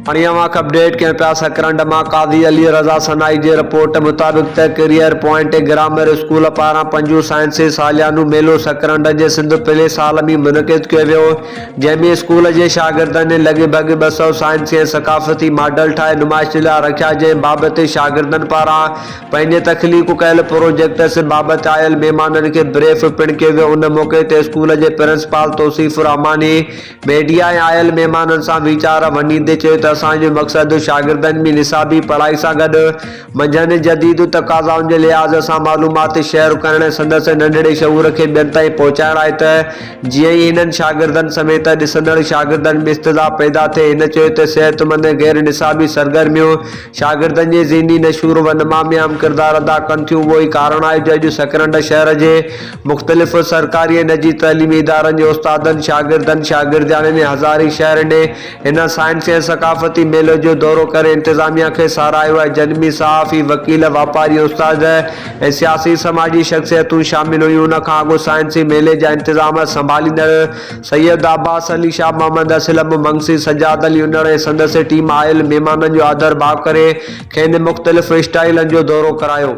هاڻي اوهان کي اپڊيٽ ڪيون پيا سڪرنڊ مان قاضي علي رضا سنائي جي رپورٽ مطابق ته ڪيريئر پوائنٽ گرامر اسڪول پاران پنجون سائنسي ساليانو ميلو سڪرنڊ جي سنڌ پليس هال ۾ منعقد ڪيو ويو جنهن ۾ اسڪول جي شاگردن لڳ ڀڳ 200 سائنسي ۽ ثقافتي ماڊل ٺاهي نمائش لاء رکيا جنهن بابت شاگردن پاران پنهنجي تخليق ڪيل پروجيڪٽس بابت آيل مهمانن کي بريف پڻ ڪيو ويو ان موقعي تي اسڪول جي پرنسپال توصيف الرحماني ميڊيا ۽ آيل مهمانن سان ويچار ونڊيندي چيو ته اسان جو مقصد شاگردن ۾ نصابي پڙهائي سان گڏ منجهن جديد تقاضائن جي لحاظ سان معلومات شيئر ڪرڻ ۽ سندس ننڍڙي شعور کي ٻين تائين پهچائڻ آهي ته جيئن ئي هنن شاگردن سميت ڏسندڙ شاگردن ۾ استدعا پيدا ٿئي هن چيو ته صحتمند ۽ غير نصابي سرگرميون شاگردن جي ذهني نشور و نما ۾ اهم ڪردار ادا ڪن ٿيون اهو ئي ڪارڻ آهي جو اڄ سڪرنڊ شهر جي مختلف سرڪاري ۽ نجي تعليمي ادارن جي استادن، شاگردن، شاگردياڻين ۽ هزارين شهرين هن سائنسي ۽ ثقافتي ميلو جو دورو ڪري انتظاميا کي ساراهيو آهي جن ۾ صحافي، وڪيل، واپاري، استاد ۽ سياسي سماجي شخصيتون شامل هيون ان کان اڳ سائنسي ميلي جا انتظام سنڀاليندڙ سيد عباس علي شاهه، محمد اسلم منگسي، سجاد علي انڙ ۽ سندس ٽيم آيل مهمانن جو آڌر ڀاء ڪري کين مختلف اسٽائلن جو دورو ڪرايو.